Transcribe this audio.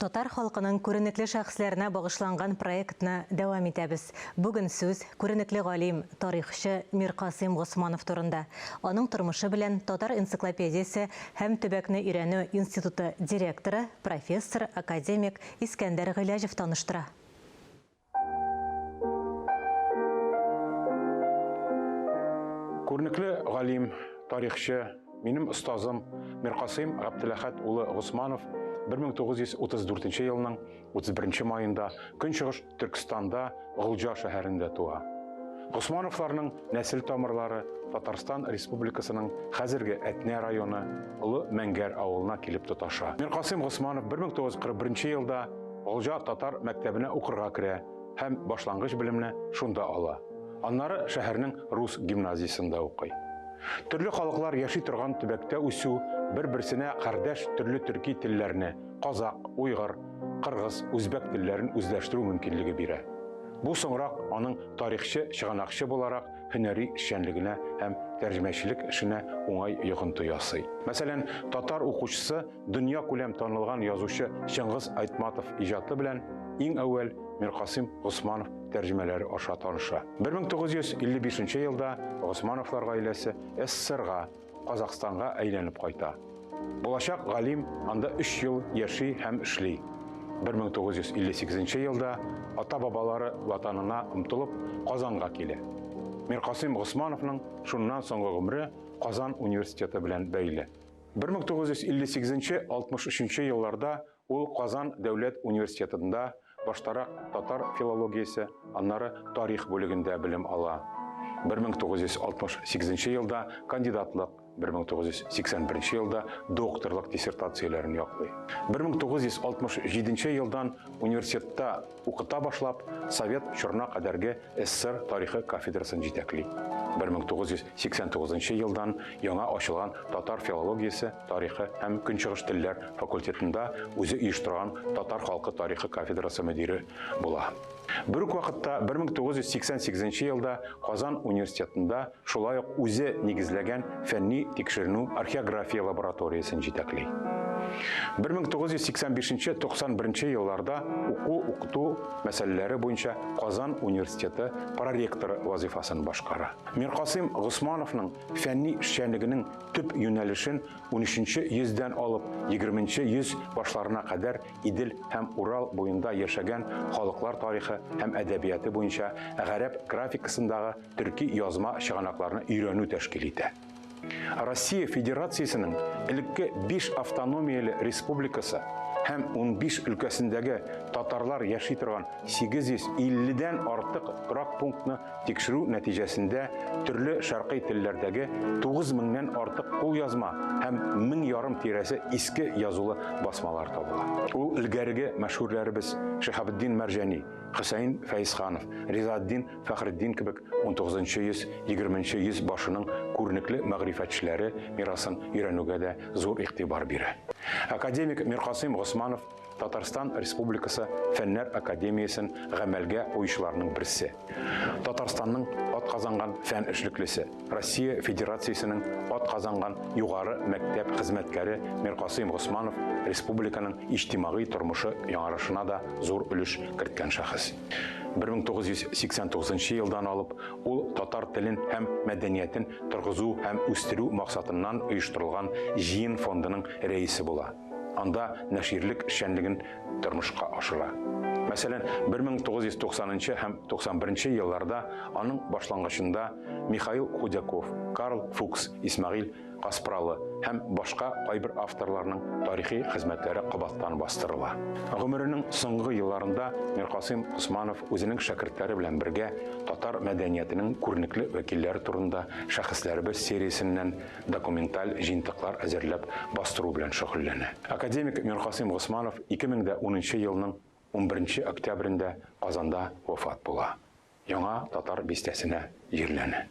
Татар халкының күренекле шәхесләренә багышланган проектны дәвам итәбез. Бүген сүз күренекле галим, тарихчы Миркасыйм Госманов турында. Аның тормышы белән Татар энциклопедиясе һәм төбәкне өйрәнү институты директоры, профессор, академик Искәндәр Гыйләҗев таныштыра. Күренекле галим, тарихчы, минем остазым Миркасыйм Габделәхәт улы Госманов 1934 елның 31 маенда Көнчыгыш Төркстанда Голҗа шәһәрендә туа. Госмановларның нәсел тамырлары Татарстан Республикасының хәзерге Әтнә районы Олы Мәңгәр авылына килеп тоташа. Миркасыйм Госманов 1941 елда Голҗа татар мәктәбенә укырга керә һәм башлангыч белемне шунда ала. Аннары шәһәрнең рус гимназиясендә укый. Төрле халыклар яши торган төбәктә үсү бер-берсенә кардәш төрле төрки телләрне, казакъ, уйгыр, кыргыз, үзбәк телләрен үзләштерү мөмкинлеге бирә. Бу соңрак аның тарихчы-чыганакчы буларак һөнәри эшчәнлегенә һәм тәрҗемәчелек эшенә уңай йогынты ясый. Мәсәлән, татар укучысы Дөньякүләм танылган язучы Чыңгыз Айтматов иҗаты белән иң әүвәл Миркасыйм Госманов тәрҗемәләре аша таныша. 1955 елда Госмановлар гаиләсе СССРга, Казахстанга әйләнеп кайта. Булачак галим анда өч ел яши һәм эшли. 1958 елда ата-бабалары ватанына омтылып, Казанга килә. Миркасыйм Госмановның шуннан соңгы гомере Казан университеты белән бәйле. 1958-63 елларда ул Казан дәүләт университетында баштарак татар филологиясе, аннары тарих бүлегендә белем ала. 1968 елда кандидатлык, 1981 елда докторлык диссертацияләрен яклый. 1967 елдан университетта укыта башлап, совет чорына кадәрге СССР тарихы кафедрасын җитәкли. 1989 елдан яңа ачылган татар филологиясе, тарихы һәм көнчыгыш телләр факультетында үзе оештырган татар халкы тарихы кафедрасы мөдире була. Бер үк вакытта 1988 елда Казан университетында шулай ук үзе нигезләгән фәнни-тикшеренү археография лабораториясен җитәкли. 1985-91 елларда уку-укыту мәсьәләләре буенча Казан университеты проректоры вазыйфасын башкара. Миркасыйм Госмановның фәнни эшчәнлегенең төп юнәлешен унөченче йөздән алып егерменче йөз башларына кадәр Идел һәм Урал буенда яшәгән халыклар тарихы һәм әдәбияты буенча гарәп графикасындагы төрки язма чыганакларны өйрәнү тәшкил итә. Россия Федерациясенең элекке биш автономияле республикасы һәм 15 өлкәсендәге татарлар яши торган 850 дән артык торак пунктны тикшерү нәтиҗәсендә төрле шәркый телләрдәге 9 меңнән артык кулъязма һәм мең ярым тирәсе иске язулы басмалар табыла. Ул элгәреге мәшһүрләребез Шиһабетдин Мәрҗани, Хөсәен Фәезханов, Ризаэтдин Фәхретдин кебек унтугызынчы йөз, егерменче йөз башының күренекле мәгърифәтчеләре мирасын өйрәнүгә дә зур игътибар бирә. Академик Миркасыйм Госманов Татарстан Республикасы Фәннәр академиясен гамәлгә куючыларның берсе. Татарстанның атказанган фән эшлеклесе, Россия Федерациясенең атказанган югары мәктәп хезмәткәре Миркасыйм Госманов республиканың иҗтимагый тормышы яңарышына да зур өлеш керткән шәхес. 1989 елдан алып ул татар телен һәм мәдәниятен торгызу һәм үстерү максатыннан оештырылган Җыен фондының рәисе була. Анда нәширлек эшчәнлеген тормышка ашыра. Мәсәлән, 1990 һәм 91 елларда аның башлангычында Михаил Худяков, Карл Фукс, Исмәгыйль Каспралы һәм башка кайбер авторларның тарихи хезмәтләре кабаттан бастырыла. Гомеренең соңгы елларында Миркасыйм Госманов үзенең шәкертләре белән бергә татар мәдәниятенең күренекле вәкилләре турында Шәхесләребез сериясеннән документаль җыентыклар әзерләп бастыру белән шөгыльләнә. Академик Миркасыйм Госманов 2010 елның унберенче октябрендә Казанда вафат була. Яңа Татар бистәсенә җирләнә.